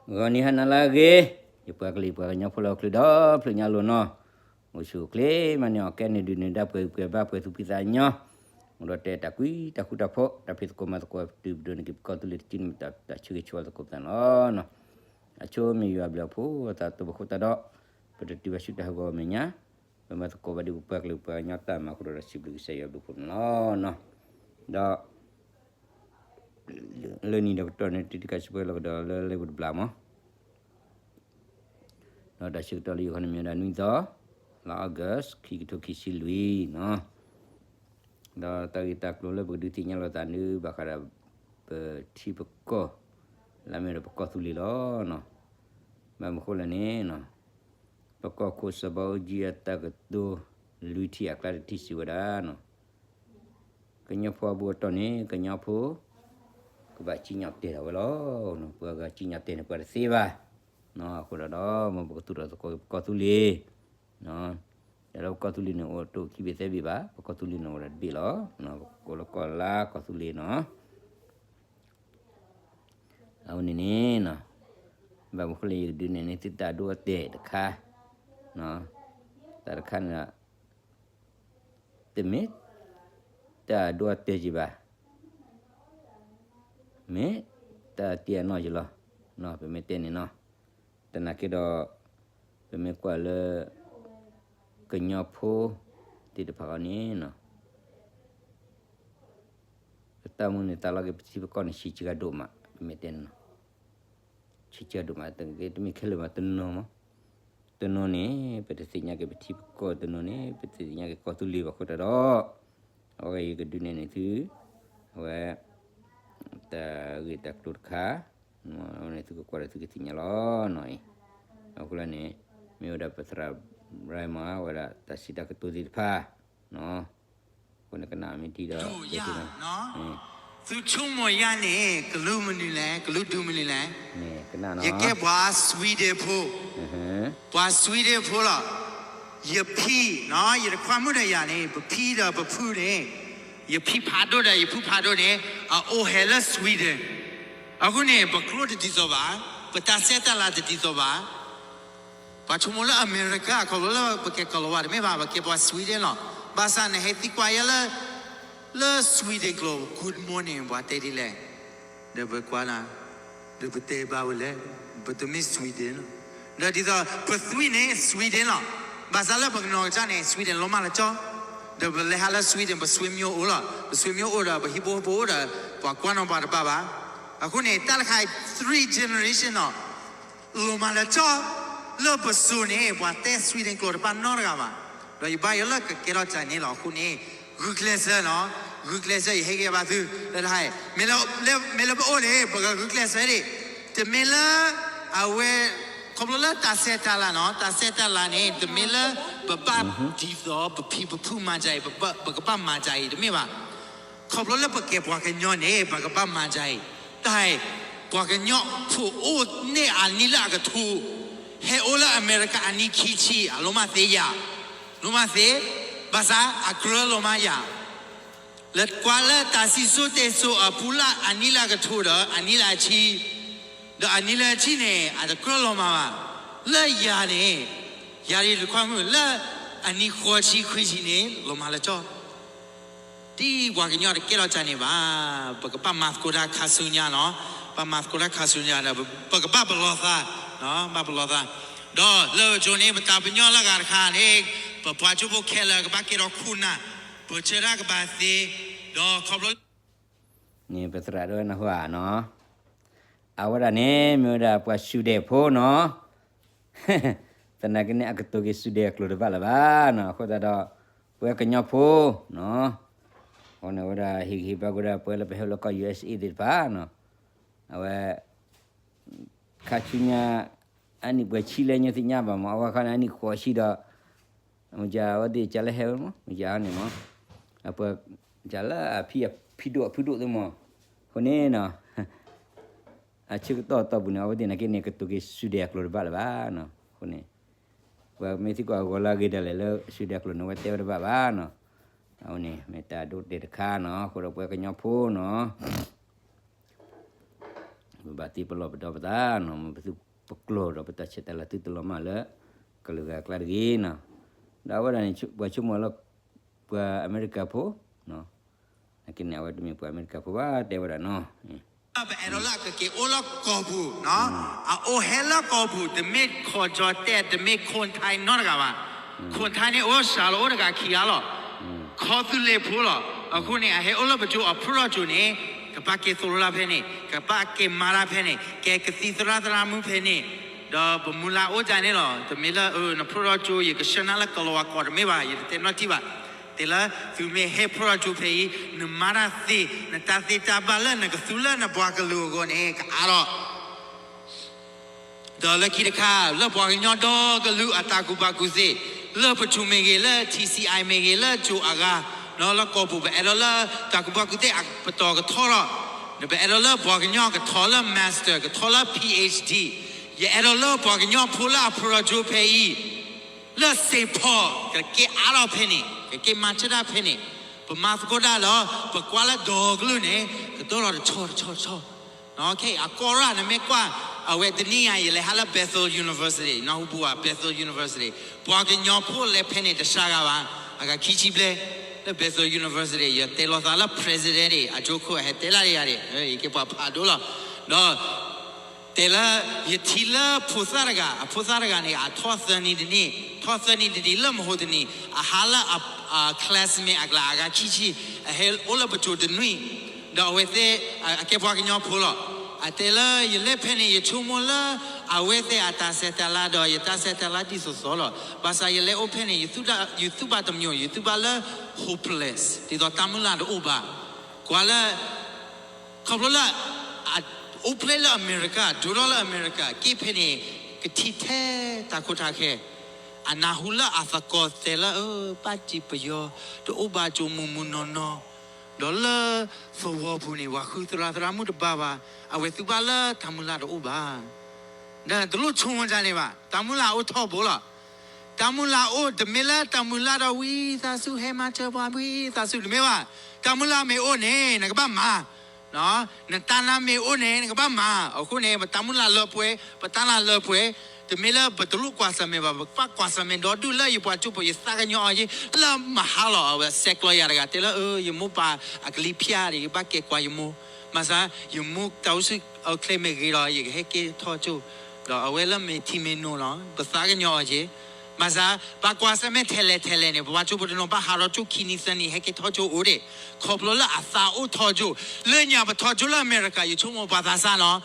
ဂီၤနံၤဟါနၤလၢအဂ့ၤ, ယပှၤကလုာ်ယပှၤကညီဖိလၢဟီၣ်ခိၣ်ဒီဖျၢၣ်ညါလိၤနီၤ, အိၣ်ဆူၣ်အိၣ်ချ့မၤန့ၢ်အီၣ်ကဲန့ၣ်ဒုးန့ၢ်ဒါပှဲၤဂံၢ်ပှဲၤဘါပှဲၤသူၣ်ဖှံသးညီ, အိၣ်ဒီးတဲတၢ်ကွံတၢ်ဃူတၢ်ဖိး တၢ်ဖံးသကိးမၤသကိး ပတုာ်ပဒိးန့ၢ်က့ၤပကီၢ်သူလ့ၤတစုန့ၣ် တၢ်ဆၢဂ့ၤဆၢဝါသကိးပသးန့ၣ်လီၤ. အဆိမ့ၢ်ယွၤဘျုးအဖှိၣ်အသးတဘၣ်ဃိသတးဒီး ပတတုၤဘၣ်ဆူတၢ်ဟးဂီၤမဲာ်ညါ, ပမၤသကိးဘၣ်ဒ်ပပှၤကလုာ်ပှၤကညီတၢ်မၤအဃိဒီး စံးဘျုးကစၢ်ယွၤဘျုးဖှိၣ်န့ၣ်လီၤ. ဒီး လၢနံၤဒီးကတီၢ်န့ၣ် တုၤတခါစံးပှဲၤလီၤကဒီးလၢလၢပူၤတဘျီမး, ဒီးတၢ်ဆၢကတီၢ်လၢယိၤဟၣ်န့ၣ်မ့ၢ်ဝဲဒၣ်နွံသီ, လါ August ခံကထိခံဆံလွံၢ်နီၤ, ဒီးတၢ်ဂ့ၢ်တၢ်ကျိၤလၢပကဒုးသ့ၣ်ညါလိာ်သးန့ၣ် ဘၣ်ဃးဒီး ပထံပကီၢ် လၢအမ့ၢ်ဒီးပကီၢ်သူလ့ၤလီၤ. ဘၣ်မနုၤဃိလဲၣ်န့ၣ် ပကီၢ်ခိၣ်စီၤဘးအူကၠံအတၢ်ကတိၤလွံၢ်ထံၣ်အကျါတထံၣ်စံးဝဲဒၣ် ကညီဖိအဘူးအတံၢ်န့ၣ် ကညီဖိ ကဘၣ်စံၣ်ညီၣ်တဲာ်ထီၣ်ဝဲလီၤ. ပှၤဂၤစံၣ်ညီၣ်တဲာ်န့ၣ် ပှၤတသ့ဘၣ်. အဃိဒီး မ်ပကသူၣ်ထီၣ်သကိးက့ၤပကီၢ်သူလ့ၤ, ဒီးပကီၢ်သူလ့ၤန့ၣ်အိၣ်တအိၣ်ခံဘ့ၣ်သၢဘ့ၣ်ဘၣ်, ပကီၢ်သူလ့ၤန့ၣ်အိၣ်ဒီးတဘ့ၣ်လီၤ. ပကိးလၢကီၢ်လါကီၢ်သူလ့ၤနီၤ. အဝဲန့ၣ်န့ၣ် ဘၣ်မနုၤဃိလၢယကဒုးနဲၣ်န့ၢ်သုတၢ်ဒိအတဲာ်တခါ, တၢ်တခါန့ၣ်ဒီး တမ့ၢ်တၢ်ဒိအတဲာ်က့ၤဘၣ်, မ့ၢ်တၢ်တ့အနီၢ်က့ၤလီၤ. ပမ့ၢ်တဲန့ၣ်နီၤ, သနာ်က့ဒီး ပမ့ၢ်ကွၢ်လၢ ကညီဖိသ့ၣ်တဖၣ်အဂီၢ်န့ၣ် ပတၢ်မုၢ်န့ၢ်သးလီက့ၤပထံပကီၢ်န့ၣ် ဆံးစှၤဒိၣ်မး, ပမ့ၢ်တဲန့ၣ်နီၤ, ဆံးစှၤဒိၣ်မး တမ့ၢ်ခဲလၢာ်ဘၣ် တနီၤမး, တနီၤန့ၣ် ပတသ့ၣ်ညါက့ၤပထံပကီၢ်, တနီၤန့ၣ် ပတသ့ၣ်ညါက့ၤကီၢ်သူလ့ၤဘၣ်အဃိသတးဒီး အဝဲယကဒုးနဲၣ်န့ၢ်သု အဝဲ တၢ်ဂ့ၢ်တၢ်ကျိၤတခါ, အဝဲန့ၣ်သုကကွၢ်ဒီးသုကသ့ၣ်ညါလီၤနီၤအံၤ. အဃိလၢန့ၣ် မ့ၢ်ဝဲဒၣ်ပသရၣ် Brian မၤဝဲဒၣ်တၢ်စံးတၢ်ကတိၤသ့ၣ်တဖၣ် အဃိန့ၣ်ကနၣ်မ့ၢ်ထံဒီး သုဆိကမိၣ်ယၤန့ၣ် ကလူးမနုၤလဲၣ်, ကလူးဒူမနုၤလဲၣ်. ယကဲပှၤ Sweden ဖိ, ပှၤ Sweden ဖိလီၤ. ယဖံ, ယတခွါမုၣ်ဒီးယၤန့ၣ် ပဖံဒီးပဖုန့ၣ်, ယဖံဖးဒိၣ်ဒီးယဖုဖးဒိၣ်န့ၣ် အအိၣ်ဟဲလၢ Sweden. အဃိန့ၣ် ပကျိတဒ်သိးဘၣ်, ပတၢ်ဆဲးတၢ်လၤတဒ်သိးဘၣ်. ပှၤဆိကမိၣ်လၢအမဲရကၤ ခီဖျိလၢပကဲကီၤလၤဝါတမ့ၢ်ဘၣ်, ပကဲပှၤ Sweden လီၤ. ဘၣ်ဆၣ်နဟဲသံကွၢ်ယဲလၢ လၢ Sweden ကျိာ် Good morning ပှၤတဲဒ်လဲၣ်, ဒီးပကွၢ်နၤ, ဒီးပတဲဘၣ်ဝဲလဲၣ်, ပတမ့ၢ် Sweden လီၤ. ဒီးဒ်သိးပသွံၣ်န့ၣ် Sweden လီၤ. ဘၣ်ဆၣ်လၢပကနီၤကစၢ်န့ၣ် Sweden လီၤမၢ်လၢကၠီ, ဒီးပလဲၤဟးလၢ Sweden ပဆွေမျိုးအိၣ်လီၤ. ပဆွေမျိုးအိၣ်ဒီးပဟံၣ်ဖိဃီဖိအိၣ်ဒီး ပှၤကွၢ်နီၣ်ပှၤတဘၣ်ဘၣ်. အဃိန့ၣ် တၢ်တခါအံၤ three generation လီၤ. လီၤမၢ်လၢကၠီ, လၢပစိၤန့ၣ် ပှၤတဲ Sweden ကျိာ်တဘၣ်နီတဂၤဘၣ်. ဒီးယဘၣ်ယိၣ်လၢကကဲထီၣ်ကၢ်န့ၣ်လီၤ. အဃိန့ၣ် ဂုာ်ကျဲးစၢးနီၤ, ဂုာ်ကျဲးစၢး ယဟဲက့ၤဘၣ်သု, လၢတဟါ, မ့ၢ်လၢပအိၣ်န့ၣ် ပကဂုာ်ကျဲးစၢးဒံး, တမ့ၢ်လၢ အဝဲ ခီဖျိလၢတၢ်ဆဲးတၢ်လၤနီၤ, တၢ်ဆဲးတၢ်လၤန့ၣ် တမ့ၢ်လၢပဘၣ်ဒ်သိးပဖံပဖုမၤဒ်အံၤ, ပကဘၣ်မၤဒ်အံၤ တမ့ၢ်ဘၣ်. ခီဖျိလၢပကဲပှၤကညီန့ၣ် ပကဘၣ်မၤဒ်အံၤ, တၢ်အံၤ ပှၤကညီဖိအိၣ်န့ၢ်အနံၣ်လၢအကထိ, ဟဲအိၣ်လၢအမဲရကၤအနံၣ်ခံဆံ အလိၣ်မၢ်သ့ယၤ, လိၣ်မၢ်သ့, ဘၣ်ဆၣ်အကြၢးလီၤမၢ်ယၤ လၢကွၢ်လၢတၢ်စံၣ်စိၤတဲစိၤအပူၤလၢအနံၣ်လၢအကထိဒီး အနံၣ်လၢအဆံ, ဒီးအနံၣ်လၢအဆံန့ၣ် အတကြၢးလီၤမၢ်ဘၣ်. လၢယၤန့ၣ်, ယၤဒ်တခွါမုၣ် လၢအနံၣ်ဃိးဆံခွံဆံန့ၣ် လီၤမၢ်လၢကၠီ ဒ်ပှၤကညီတကဲထီၣ်ကၢ်န့ၣ်ဘၣ်, ပကဘၣ်မၤသကိးတၢ်ခါဆူညါနီၤ, ပမၤသကိးတၢ်ခါဆူညါဒီး ပကဘၣ်ပလီၢ်သး, ဘၣ်ပလီၢ်သး, ဒီးလၢပစိၤန့ၣ် ပတၢ်ပညိၣ်လၢအဂၤတခါန့ၣ် ပပှၤကၠိဖိခဲလၢာ်ကဘၣ်ကဲထီၣ်ခိၣ်နၢ်, ပဆၢတၢ်ကဘၣ်သ့, ဒီးခီဖျိ န့ၣ် ပသရၣ်ဒိၣ်နၢ်ဟူဧါနီၤ, အဝဲဒၣ်န့ၣ် မ့ၢ်ဝဲဒၣ်ပှၤ Sweden ဖိနီၤ, သနာ်က့န့ၣ် အကတိၤက့ၤ Sweden အကျိာ်တဘၣ်လၢၤဘၣ်နီၤ, အဃိသတးဒီး ပဝဲကညီဖိနီၤ, အဃိန့ၣ် အဝဲဒၣ်ဟ့ၣ်ဂံၢ်ဟ့ၣ်ဘါကဒီး ပဝဲလၢပဟဲအိၣ်လၢကီၢ် USA သ့ၣ်တဖၣ်နီၤ, အဝဲ ခါဆူညါ အနံၣ်ပှဲၤဆံလၢညါသ့ၣ်ညါဘၣ်မး, အဝဲခါန့ၣ် အနံၣ်ဃိးဆံဒီး မ့ၢ်ကဝဲသ့ၣ်ကလၢဟဲဝဲမး, မ့ၢ်ကန့ၣ်မး, အပှၤ ကလၢအဖံအဖံဒိၣ်အဖုဒိၣ်သ့ၣ်မး, အဃိန့ၣ်နီၤ, အဆၢကတီၢ်အတီၢ်ပူၤန့ၣ် အဝဲသ့ၣ်နာ်က့န့ၣ် ကတိၤက့ၤ Sweden အကျိာ်တဘၣ်လၢၤဘၣ်နီၤ, အဃိန့ၣ် ပှၤမ့ၢ်သံကွၢ်အဂီၤလၢအဂ့ၤဒၣ်လဲာ်လၢ Sweden အကျိာ်န့ၣ် အဝဲတဲဝဲတဘၣ်ဘၣ်နီၤ, အဝဲန့ၣ် မ့ၢ်တၢ်ဒိတဲာ်တခါနီၤ, အဃိဒီးပဝဲကညီဖိနီၤ ပ ဘၣ်သ့ပလီၢ်ပဒီပသးနီၤ, မ့ၢ်ပသုပကျိာ်ဒီးပတၢ်ဆဲးတၢ်လၤသုတလီၤမၢ်လၢ ကလုာ်ဂၤအကျါတဂ့ၤနီၤ. ဒီးအဝဲဒၣ်န့ၣ် ပှၤဆိကမိၣ်လၢ ပှၤအမဲရကၤဖိ နာ်က့န့ၣ် အဝဲတမ့ၢ်ပှၤအမဲရကၤဖိဘၣ် တဲဝဲဒၣ်နီၤ. ပအဲၣ်ဒိးလၢအကက့ၤအိၣ်လၢကီၢ်ပူၤ, အအိၣ်ဟဲလၢကီၢ်ပူၤ, တမ့ၢ်ခီၣ်ကၠီၣ်တဲၣ်, တမ့ၢ်ခိၣ်ထါနီတဂၤဘၣ်. ခိၣ်ထါန့ၣ်အိၣ်စှၤလီၤအိၣ်တဂၤခံဂၤလီၤ. ခီသူလ့ၤဖိလီၤ. အဃိန့ၣ် အဟဲအိၣ်လၢပကၠိအဖုၣ်ထီၣ်ကၠိန့ၣ် ကဘၣ်က့ၤသိၣ်လိလၢဖဲန့ၣ်, ကဘၣ်က့ၤမၤတၢ်ဖဲန့ၣ်, ကဲကသံၣ်သရၣ်သရၣ်မုၣ်ဖဲန့ၣ်, ဒီးပမုၢ်လၢ်အိၣ်တၢ်န့ၣ်လီၤ. တမ့ၢ်လၢနဖုၣ်ထီၣ်ကၠိ ယကဆှၢနၤလၢကလီၤဝါကီၢ်တမ့ၢ်ဘၣ်, ယတတဲနီတမံၤဘၣ်. တဲလၢသုမ့ၢ်ဟဲဖုၣ်ထီၣ်ကၠိဖဲအံၤ နမၤတၢ်သ့, နတၢ်သ့တၢ်ဘၣ်လၢနကသူလၢနပှၤကလုာ်အဂီၢ်န့ၣ် ကအါထီၣ် ဒီးလၢခံတခါ လၢပှၤကညီဒီကလုာ်အတၢ်ကူၣ်ဘၣ်ကူၣ်သ့, လၢပထူၣ်မ့ၢ်ဂ့ၤ, လၢ T C I မ့ၢ်ဂ့ၤ, လၢကၠိအဂၤ, လၢကီၢ်ပူၤ ပအဲၣ်ဒိးလၢတၢ်ကူၣ်ဘၣ်ကူၣ်သ့အပတီၢ်ကထီထီၣ်, ဒီးပအဲၣ်ဒိးလၢပှၤကညီကထီလၢ master, ကထီလၢ P H D, ယအဲၣ်ဒိးလၢပှၤကညီဖိလၢအဖုၣ်ထီၣ်ကၠိဖဲအံၤ လၢ Saint Paul ကက့ၤအါထီၣ်ဖဲန့ၣ်, ကက့ၤမၤဆၢထၢၣ်ဖဲန့ၣ်, ပမၤသကိးတၢ်ဒီး ပကွၢ်လၢဒီကလုာ်န့ၣ် ကဒိၣ်ထီၣ်တဆီတဆီတဆီ, ခဲအံၤအကီၢ်ရၣ် နမ့ၢ်ကွၢ်, အဝဲတနံၤညါ ယလဲၤဟးလၢ Bethel University, နၢ်ဟူပူၤဧါ Bethel University, ပှၤကညီဖိလဲၤဖဲန့ၣ်တစှၤဂၤဘၣ်, အဂၤခံဆံဘျဲၣ်, လၢ Bethel University ယတဲလိာ်သးလၢ president န့ၣ် အကၠိခိၣ်အဟဲတဲလၢယၤန့ၣ်, ယက့ၤပှၤဖးဒိၣ်လီၤ, ဒီး တဲလၢ ယထံၣ်လၢဖိသၣ်တဂၤ, အဖိသၣ်တဂၤန့ၣ် အထီၣ်သၢနံၤတနံၤ, ထီၣ်သၢနံၤတနံၤ လၢမဟိတနံၤ အဟးလၢအ classmate အကျါအဂၤခံဆံ, အဟဲအိၣ်လၢပကၠိတနွံ, ဒီးအဝဲသ့ၣ် အကဲပှၤကညီဖိလီၤ. အတဲလၢယလဲၤဖဲန့ၣ် ယဆိကမိၣ်လၢ အဝဲသ့ၣ်အတၢ်ဆဲးတၢ်လၤဒီးယတၢ်ဆဲးတၢ်လၤဒ်သိးသိးလီၤ. ဘၣ်ဆၣ်ယလဲၤအိၣ်ဖဲန့ၣ် ယသူၣ်ဘၣ်တမျိး, ယသူၣ်ဘၣ်လၢ hopeless, ဒ်သိးတၢ်မုၢ်လၢ်တအိၣ်ဘၣ်. ကွၢ်လၢ ခီဖျိလၢ အိၣ်ဖျဲၣ်လၢအမဲရကၤ, ဒိၣ်ထီၣ်လၢအမဲရကၤ, က့ၤဖဲန့ၣ် ကထံၣ်ထဲတၢ်ခိၣ်တၢ်ခဲ, အနၢ်ဟူလၢအသကိးတဲလၢ ပၢ်စံပယီၤ တအိၣ်ဘၣ်ကၠိမုၢ်မုၢ်နီၢ်နီၢ်, ဒီးလၢသဝီပူၤန့ၣ် ပှၤဃုသရၣ်သရၣ်မုၣ်တဘၣ်ဘၣ်, အဝဲသူၣ်ဘၣ်လၢတၢ်မုၢ်လၢ်တအိၣ်ဘၣ်. ဒီးတလိၣ်ဆိကမိၣ်တၢ်န့ၣ်ဘၣ်, တၢ်မုၢ်လၢ်အိၣ်ထီဘိလီၤ. တၢ်မုၢ်လၢ်အိၣ် တမ့ၢ်လၢတၢ်မုၢ်လၢ်ဒီးဝံသးစူၤ ဟဲမၤစၢၤပှၤဝံသးစူၤ တမ့ၢ်ဘၣ်. တၢ်မုၢ်လၢ်မ့ၢ်အိၣ်န့ၣ် နကဘၣ်မၤ, နတၢ်နာ်မ့ၢ်အိၣ်န့ၣ် နကဘၣ်မၤ. အဃိန့ၣ် ပတၢ်မုၢ်လၢ်လၢပှဲၤ, ပတၢ်နာ်လၢပှဲၤ, တမ့ၢ်လၢပတလိၣ်ကွၢ်ဆၢၣ်မဲာ်ဘၣ်, ပကဘၣ်ကွၢ်ဆၢၣ်မဲာ်ဒီဒူၣ်လၢယပှၤကၠိဖိ ယသးကညီၤအီၤယ့ လၢမဟါလီၤ. အဝဲဆဲးကျိးယၤတဂၤ တဲလၢ ယမိၢ်ပၢ်အကလံၤဖျါဒီး ယဘၣ်ကဲကွၢ်ယမိၢ်, ဘၣ်ဆၣ် ယမိၢ်တၢ်အိၣ်ဆူၣ်အိၣ်ချ့မ့ၢ်ဂ့ၤဒီး ယကဟဲက့ၤထီၣ်ကၠိ, ဒီးအဝဲလၢမ့ၢ်ထံမ့ၢ်နိလီၤ, ပသးကညီၤအီၤယ့, ဘၣ်ဆၣ် ပှၤကွၢ်ဆၢၣ်မဲာ်ထဲလဲၣ်ထဲလဲၣ်န့ၣ် ပှၤကၠိဖိတနီၤဘၣ်ဟးထီၣ်ကၠိခံနံၤသၢနံၤ ဟဲက့ၤထီၣ်ကၠိအိၣ်ဒံး, ခီဖျိလၢအသးအိၣ်ထီၣ်ကၠိ, လၢညါပထီၣ်ကၠိလၢအမဲရကၤ ယဆိကမိၣ်ပှၤသးစၢ်နီၤ,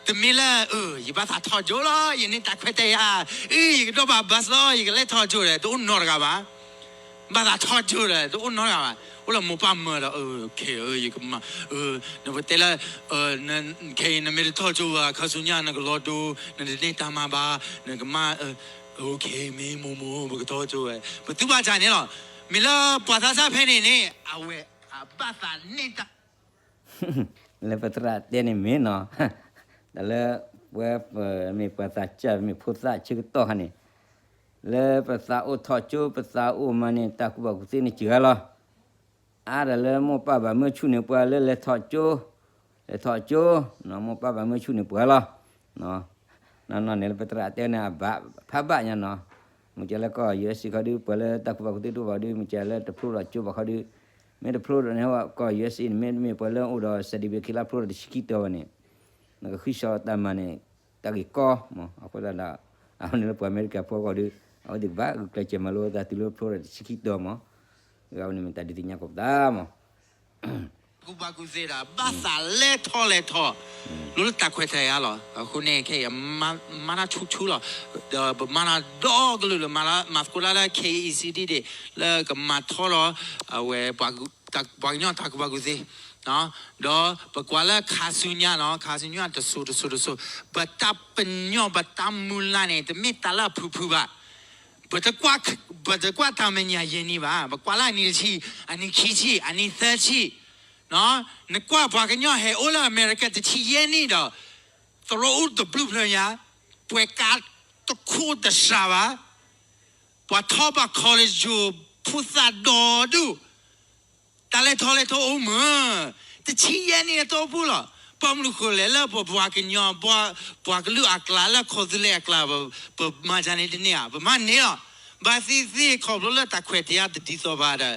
တမ့ၢ်လၢ ယဘၣ်သးထီၣ်ကၠိလီၤ, ယန့ၢ်တၢ်ခွဲးတၢ်ယာ်, အ့ ယကဒိးဘၣ် bus လီၤ, ယကလဲၤထီၣ်ကၠိဒီး တအိၣ်နီတဂၤဘၣ်. ဘၣ်သးထီၣ်ကၠိဒီး တအိၣ်နီတဂၤဘၣ်. အိၣ်လၢမိၢ်ပၢ်မၢဒီး ခဲအံၤ ယကမၤ, နပတဲလၢ ခဲအံၤ နမ့ၢ်တထီၣ်ကၠိဘၣ် ခါဆူညါနကလီၤဒိ, နတန့ၢ်တၢ်မၤဘၣ်, နကမၤ, ခဲအံၤ မ့ၢ်မိၢ်မိၢ် ပကထီၣ်ကၠိဝဲ, ပသူၣ်ဘၣ်တၢ်န့ၣ်လီၤ. မ့ၢ်လၢပှၤသးစၢ်ဖဲန့ၣ်န့ၣ် အဝဲအဘၣ်သးန့ၢ်တၢ် လၢပသရၣ်တဲန့ၣ်မ့ၢ်နီၤ, တၢ်လၢ ပဝဲပမ့ၢ်ပှၤသးစၢ် ပမ့ၢ်ဖိသၣ်ဆၢကတီၢ်ခါန့ၣ်, လၢပသးအိၣ်ထီၣ်ကၠိ ပသးအိၣ်မၤန့ၣ် တၢ်ကူၣ်ဘၣ်ကူၣ်သ့န့ၣ်စှၤလီၤ. အါတၢ်လၢမိၢ်ပၢ်ဘၣ်မၢဆူၣ်န့ၢ်ပှၤလၢလဲၤထီၣ်ကၠိ, လဲၤထီၣ်ကၠိ, မိၢ်ပၢ်ဘၣ်မၢဆူၣ်န့ၢ်ပှၤလီၤ. နီၢ်နီၢ်န့ၣ်လၢပသရၣ်တဲန့ၣ် အဘၣ်ဖးဘၣ်ညါနီၤ, မ့ၢ်ကဲလၢကီၢ် U S A ခီဒု ပှၤလၢတၢ်ကူၣ်ဘၣ်ကူၣ်သ့တအိၣ်ဘၣ်ဒု မ့ၢ်ကဲလၢတဖျိထီၣ်ကၠိဘၣ်ခီဒု, မ့ၢ်တဖျိထီၣ်န့ၣ် ကီၢ် U S A န့ၣ် မ့တမ့ၢ်ပှၤလၢအိၣ်ဒီး certificate လၢဖျိထီၣ်တဆံခံတီၤဘၣ်န့ၣ်, နကဃုဆှီတၢ်မၤန့ၣ် တၢ်ဂ့ၢ်ကီမး. အဃိသတးဒီး အဝဲန့ၣ်လၢပှၤအမဲရကၤဖိအဂီၢ်ဒု အဝဲသ့ၣ်ကဘၣ်ဂုာ်ကျဲးစၢးမၤလိအသးတုၤလၢဖျိထီၣ်တဆံခံတီၤမး. အဝဲန့ၣ်မ့ၢ်တၢ်ဒုးသ့ၣ်ညါကိးပသးမး ကူၣ်ဘၣ်ကူၣ်သ့ဒီး ဘၣ်သးလဲၤထီၣ်လဲၤထီၣ် လိၣ်လၢတၢ်ခွဲးတၢ်ယာ်လီၤ. အဃိန့ၣ် ခဲအံၤ မၤတၢ်ဆူၣ်ဆူၣ်လီၤ. ဒီးပမၤတၢ်ဒီကလုာ်လၢ မၤသကိးတၢ်လၢ K E C D ဒၣ် လၢကမၤထီၣ်ဒီး အဝဲ ပှၤကညီတၢ်ကူၣ်ဘၣ်ကူၣ်သ့, ဒီးပကွၢ်လၢခါဆူညါနီၤ, ခါဆူညါတစိၤတစိၤတစိၤ, ပတၢ်ပညိၣ် ပတၢ်မုၢ်လၢ်န့ၣ် တမ့ၢ်တၢ်လၢအဖုၣ်ဖုၣ်ဘၣ်. ပတကွၢ်တၢ်မဲာ်ညါယဲၢ်နံၣ်ဘၣ်, ပကွၢ်လၢအနံၣ်တဆံ, အနံၣ်ခံဆံ, အနံၣ်သၢဆံ, နကွၢ်ပှၤကညီဟဲအိၣ်လၢအမဲရကၤတဆံယဲၢ်နံၣ်ဒီး သရိာ်အိၣ်တဘျုးဖျၢၣ်ညါ, ပှဲၤကါတခိၣ်တစှၤဘၣ်, ပှၤထီၣ်ဘၣ် college ယိၤ ဖိသၣ်ဒီဒူၣ်, တၢ်လဲၤထီၣ်လဲၤထီအိၣ်မး, တဆံယဲၢ်နံၣ်အတီၢ်ပူၤလီၤ. ဘၣ်မနုၤဃိလဲၣ် လၢပပှၤကညီ ပှၤကလုာ်အကျါ လၢခီၣ်သူလ့ၤအကျါ ပမၤဒ်န့ၣ်တန့ၢ်ဧါ, ပမၤန့ၢ်လီၤ. ဘၣ်သ့ၣ်သ့ၣ် ခီဖျိလၢတၢ်ခွဲးတၢ်ယာ်တဒ်သိးဘၣ်ဒီး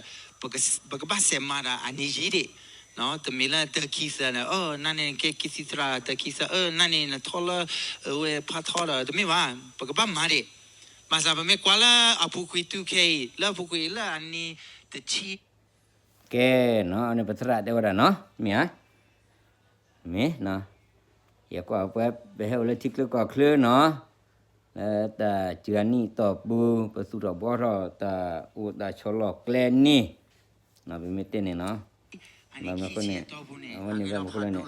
ပကဘၣ်စဲးမၤတၢ်အနံၤယံာ်ဒံး, တမ့ၢ်လၢတၢ်ခံသၢန့ၣ် အၢ နၤန့ၣ်နကဲကသံၣ်သရၣ်တၢ်ခံသၢ အၢ နၤန့ၣ်နထီၣ်လၢ အဝဲဖးထီဒီး တမ့ၢ်ဘၣ်, ပကဘၣ်မၤဒံး. ဘၣ်ဆၣ်ပမ့ၢ်ကွၢ်လၢအပူၤကွံာ်တုၤခဲအံၤ လၢအပူၤကွံာ်လၢအနံၤတဆံ ကဲနီၤ န့ၣ်ပသရၣ်တဲဝဲဒၣ်နီၤ မ့ၢ်ဧါ, မ့ၢ်, ယကွၢ်ပှဲၤ ပဟဲအိၣ်လၢထံချၢကီၢ်ချၢနီၤ, လၢတၢ်စှၤနံၣ်တီၢ်ပူၤ ပသူၣ်ထီၣ်ဘှီထီၣ်တၢ်အိၣ်တၢ်ဆီၣ်လီၤကျဲန့ၣ်, ပမ့ၢ်တဲန့ၣ်နီၤ, ဘၣ်မနုၤအဃိန့ၣ်, အဝဲန့ၣ်ဘၣ်မနုၤအဃိလဲၣ်န့ၣ်,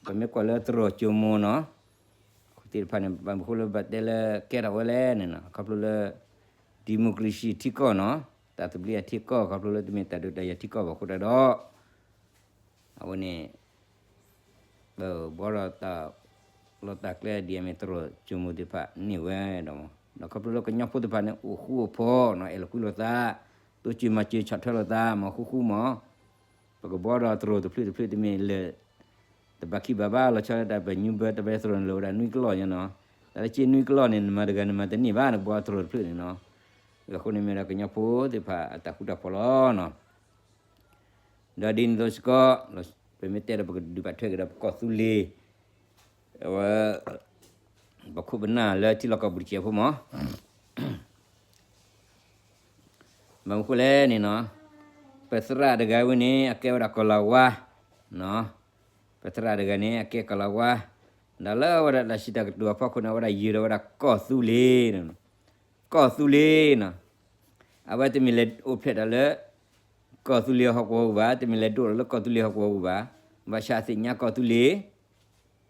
ပမ့ၢ်ကွၢ်လၢသရိာ်ကၠိမိၤနီၤ, အဃိသ့ၣ်တဖၣ်န့ၣ် ဘၣ်မနုၤအဃိလၢဘၣ်တဲလၢကဲထီၣ်ဝဲလဲၣ်န့ၣ်နီၤ, ခီဖျိလၢ democracy ထံကီၢ်နီၤ, တၢ်သဘျ့အထံကီၢ် ခီဖျိလၢတမ့ၢ်တၢ်ဒုးတၢ်ယၤထံကီၢ်ဘၣ်အဃိတၢ်ဒီး အဝဲန့ၣ် ပဘှီထီၣ်တၢ်လီၢ်တၢ်ကျဲဒ်အမ့ၢ်သရိာ်ကၠိမိၤသ့ၣ်တဖၣ်န့ၢ်ဝဲဒီး, ဒီးခီဖျိလၢကညီဖိသ့ၣ်တဖၣ်န့ၣ် အိၣ်ဃူအိၣ်ဖိးနီၤ, အဲၣ်လိာ်ကွံလိာ်သး, တိစၢၤမၤစၢၤဆီၣ်ထွဲလိာ်သး မၤဃူဃူမး, ပကဘှီဒီးသရိာ်တဖျၢၣ်တဖျၢၣ်တမ့ၢ်လၢာ် တဘၣ်ခံဘၣ်ဘၣ် လီၤဆီဒၣ်တၢ် ပညူဘၢတၢ်ဘဲသရိာ်န့ၣ် လၢာ်ဝဲဒၣ်နွံကလီၢ်ညါနီၤ, တၢ်လၢက့နွံကလီၢ်န့ၣ် နမၤတဂၤနမၤတန့ၢ်ဘၣ် နကဘှီသရိာ်တဖျၢၣ်န့ၣ်နီၤ, အဃိန့ၣ်မ့ၢ်ဒီးကညီဖိသ့ၣ်တဖၣ်အတၢ်ဃူတၢ်ဖိးလီၤနီၤ. ဒီးဒ်န့ၣ်အသိးစ့ၢ်ကီး, ပမ့ၢ်တဲဒီးပကဒုးဘၣ်ထွဲက့ၤဒီးပကီၢ်သူလ့ၤ, အဝဲ ပခိၣ်ပနၢ်လၢထံလီၢ်ကီၢ်ပူၤတစဲးဖိမး, ဘၣ်မနုၤအဃိလဲၣ်န့ၣ်နီၤ, ပသရၣ်တဂၤဝဲန့ၣ် အကဲဝဲဒၣ်ကီၢ်လၤဝါ, ပသရၣ်တဂၤန့ၣ် အကဲကီၢ်လၤဝါ, ဒီးလၢအဝဲဒၣ်တၢ်စံးတၢ်ကတိၤအဖီခိၣ်န့ၣ် အဝဲဒၣ်ယၢၤဒီးဝဲဒၣ်ကီၢ်သူလ့ၤ, ကီၢ်သူလ့ၤနီၤ, အဝဲတမ့ၢ်လဲၤအိၣ်ဖျဲၣ်တၢ်လၢ ကီၢ်သူလ့ၤဟီၣ်ကဝီၤပူၤဘၣ်, တမ့ၢ်လဲၤဒိၣ်ထီၣ်လၢကီၢ်သူလ့ၤဟီၣ်ကဝီၤပူၤဘၣ်, ဘၣ်ဆၣ်အသ့ၣ်ညါကီၢ်သူလ့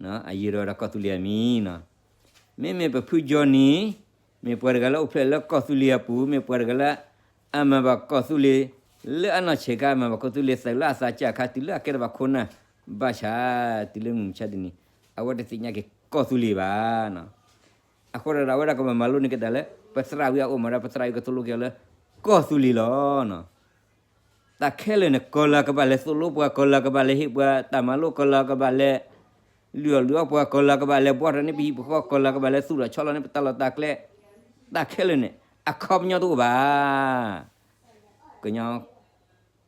ၤ, အယၢၤဒီးဝဲဒၣ်ကီၢ်သူလ့ၤအမံၤနီၤ, မ့မ့ၢ်ပဖုကၠီနံၤ, မ့ၢ်ပှၤတဂၤလၢအိၣ်ဖျဲၣ်လၢကီၢ်သူလ့ၤအပူၤ, မ့ၢ်ပှၤတဂၤလၢ အမၤဘၣ်ကီၢ်သူလ့ၤ, လၢအနီၢ်ဆံးခါ မၤဘၣ်ကီၢ်သူလ့ၤ သုးလၢအသးစၢ်အခါ တုၤလၢအကဲထီၣ်ဘၣ်ခိၣ်နၢ်, ဘၣ်ဆၣ်တုၤလၢမုၢ်မဆါတနံၤ, အဝဲတသ့ၣ်ညါက့ၤကီၢ်သူလ့ၤဘၣ်နီၤ, အဃိဒီးအဝဲဒၣ်ကဘၣ်မၤလိန့ၢ်က့ၤတၢ်လၢ ပသရၣ်ဝံၤအအိၣ်မးဒီး ပသရၣ်ဝံၤကသိၣ်လိက့ၤအီၤလၢ ကီၢ်သူလ့ၤလီၤနီၤ. တၢ်ခဲလၢာ်န့ၣ် ကီၢ်လၢကဘၣ်လဲၤသိၣ်လိပှၤ, ကီၢ်လၢကဘၣ်လဲၤဟ့ၣ်ပှၤတၢ်မၤလိ, ကီၢ်လၢကဘၣ်လဲၤလုၢ်အီၣ်လုၢ်အီပှၤ, ကီၢ်လၢကဘၣ်လဲၤဘှီထီၣ်န့ၢ်ပဟံၣ်ပဃီ, ကီၢ်လၢကဘၣ်လဲၤသူၣ်ထီၣ်ဆီလီၤန့ၢ်ပတၢ်လီၢ်တၢ်ကျဲ, တၢ်ခဲလၢာ်န့ၣ် အခီပညီတအိၣ်ဘၣ်. ကညီ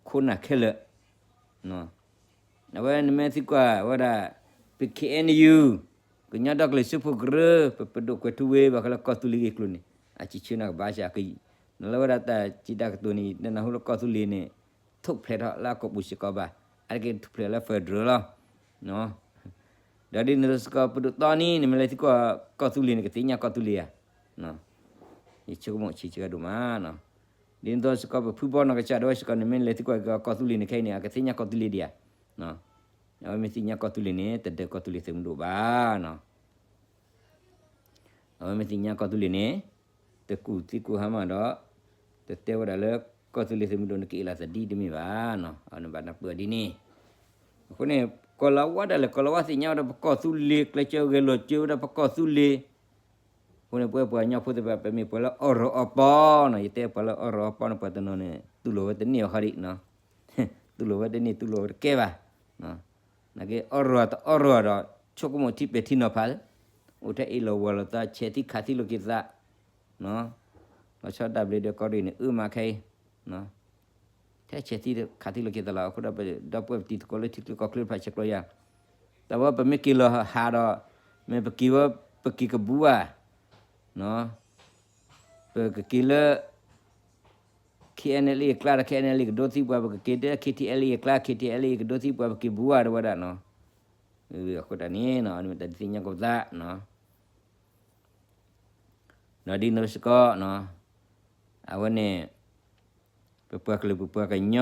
ခိၣ်နၢ်ခဲလၢာ် အဝဲနမ့ၢ်သံကွၢ်ဝဲဒၣ် ပ ခ့ၣ်အဲၣ်ယူၣ်, ကညီဒီကလုာ်စၢဖှိၣ်ကရၢ, ပ ပဒိၣ်ကွဲးထူဝ့ ဘၣ်ဃးလၢကီၢ်သူလ့ၤဂ့ၢ်ကျိၤန့ၣ် အစံးဆၢနၤကဘၣ်ဆၣ်, နလၢဝဲဒၣ်တၢ်စံးတၢ်ကတိၤန့ၣ် နနၢ်ဟူလၢကီၢ်သူလ့ၤန့ၣ် ထူၣ်ဖျဲးထီၣ်လၢအကီၢ်ပူၤစ့ၢ်ကီးဘၣ်, အတက့ၢ်ထူၣ်ဖျဲးလၢ federal လီၤ. ဒီးဒ်န့ၣ်စ့ၢ်ကီး ပဒိၣ်တီနံၤ နမ့ၢ်လဲၤသံကွၢ်ကီၢ်သူလ့ၤန့ၣ် ကသ့ၣ်ညါကီၢ်သူလ့ၤဧါ. ယဆိကမိၣ်ဆံးဆံးကဒိၣ်မး ဒ်န့ၣ်အသိးစ့ၢ်ကီးပဖုဘီနီၢ်ကစၢ်ဒီးဝဲစ့ၢ်ကီး နမ့ၢ်လဲၤသံကွၢ်ကီၢ်သူလ့ၤန့ၣ်ခဲအံၤန့ၣ် အကသ့ၣ်ညါကီၢ်သူလ့ၤဒံးဧါ. အဝဲမ့ၢ်သ့ၣ်ညါကီၢ်သူလ့ၤန့ၣ် တဒၢးကီၢ်သူလ့ၤသုးမုၢ်ဒိၣ်ဘၣ်နီၤ. အဝဲမ့ၢ်သ့ၣ်ညါကီၢ်သူလ့ၤန့ၣ် တကူၣ်သံကူၣ်ဟါမၢ်ဒီး တတဲဝဲဒၣ်လၢ ကီၢ်သူလ့ၤသုးမုၢ်ဒိၣ်န့ၣ် ကအ့ၣ်လိာ်သးဒ်တမ့ၢ်ဘၣ်နီၤ. အဝဲန့ၣ်ဘၣ်နၢ်ပၢၢ်ဒ်န့ၣ်. အဃိန့ၣ် ကီၢ်လၤဝါဒၣ်လဲာ် ကီၢ်လၤဝါသ့ၣ်ညါဝဲဒၣ်ပကီၢ်သူလ့ၤ ကျဲးစၢးဂဲၤလိာ်စၢၤဝဲဒၣ်ပကီၢ်သူလ့ၤ အဃိန့ၣ် ပဝဲပှၤကညီဖိသ့ၣ်တဖၣ် ပမ့ၢ်ပှၤလၢအီၣ်ရီၣ်အီပီနီၤ, ယတဲပှၤလၢအီၣ်ရီၣ်အီပီန့ၣ် ပှၤတနီၤန့ၣ် တူၢ်လိာ်ဝဲတန့ၢ်အီၤခီဒံး, တူၢ်လိာ်ဝဲတန့ၢ် တူၢ်လိာ်ဝဲတကဲဘၣ်. နာ်က့ အီၣ်ရီၣ်တအီၣ်ရီၣ်ဒီး ဆိကမိၣ်ထံပဲာ်ထံနီၤဖး, အိၣ်ထဲအ့ၣ်လိာ်ဝီၤလိာ်သး ဆဲးသံခးသံလိာ်က့ၤသး လီၤဆီဒၣ်တၢ်ဘျုးဒီးကီၢ်ရ့ၣ်န့ၣ် အၢမးခဲအံၤ ထဲဆဲးသံခးသံလိာ်က့ၤသးလီၤ. အဃိဒီး ဒီပုၢ်ဝဲၢ်ပတံၤသကိးလၢထံချၢကီၢ်ချၢတဖၣ် ဆဲးကျိးယၤ, တၢ်ဝဲပမ့ၢ်က့ၤလီၤဟးဒီး မ့ၢ်ပက့ၤဝဲ ပက့ၤကဘူးဧါ, ပကက့ၤလၢ ခ့ၣ်အဲၣ်အလ်အ့ အကျါဒီး ခ့ၣ်အဲၣ်အလ်အ့ ကဒိသံပှၤ, ပကက့ၤလၢ ခ့ၣ်ထံၣ်အဲလ်အ့ အကျါ ခ့ၣ်ထံၣ်အဲလ်အ့ ကဒိသံပှၤ ပက့ၤဘူးဧါ တဲဝဲဒၣ်နီၤ. အဃိတၢ်န့ၣ် မ့ၢ်တၢ်ဒုးသ့ၣ်ညါကီၢ်ပသး ဒီးဒ်န့ၣ်စ့ၢ်ကီး အဝဲန့ၣ် ပပှၤကလုာ်ပပှၤကညီ